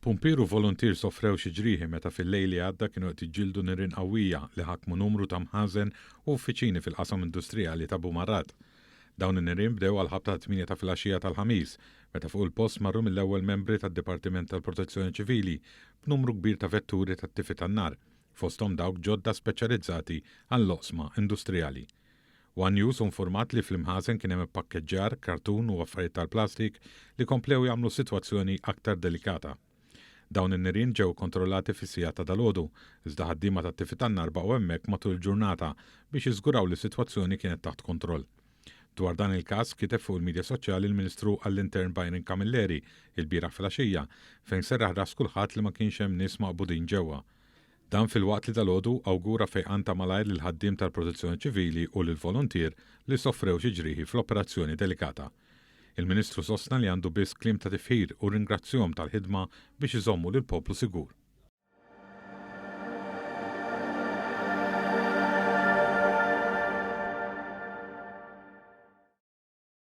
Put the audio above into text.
Pumpier u voluntier sofrew xi ġrieħi meta fil-lejl li għadda kienu qed jiġġieldu nirien qawwija li ħakmu numru ta' mħażen u uffiċini fil-qasam industrijali ta' Bumarrat. Dawn in-nirien bdew għall-ħabta tat-tmienja ta' filgħaxija tal-Ħamis, meta fuq il-post marru mill-ewwel membri tad-Dipartiment tal-Protezzjoni Ċivili b'numru kbir ta' vetturi tat-tifi tan-nar, fosthom dawk ġodda speċjalizzati għall-oqsma industrijali. One News hu nfurmat li fl-imħażen kien hemm ippakkeġġjar, kartun u affarijiet tal-plastik li komplew jagħmlu s-sitwazzjoni aktar delikata. Dawn in-nirien ġew ikkontrollati fis-sigħat ta' dalgħodu, iżda ħaddiema tat-tifi tan-nar baqgħu hemmhekk matul il-ġurnata biex jiżguraw li s-sitwazzjoni kienet taħt kontroll. Dwar dan il-każ kiteb fuq il-midja soċjali l-Ministru għall-Intern Byron Camilleri ilbieraħ filgħaxija fejn serraħ ras kulħadd li ma kienx hemm nies maqbudin ġewwa. Dan filwaqt li dalgħodu awgura fejqan ta' malajr lill-ħaddiem tal-Protezzjoni Ċivili u lill-voluntier li sofrew xi ġrieħi fl-operazzjoni delikata. Il-Ministru sostna li għandu biss kliem ta' tifħir u rringrazzjhom tal-ħidma biex iżommu lill-poplu sigur.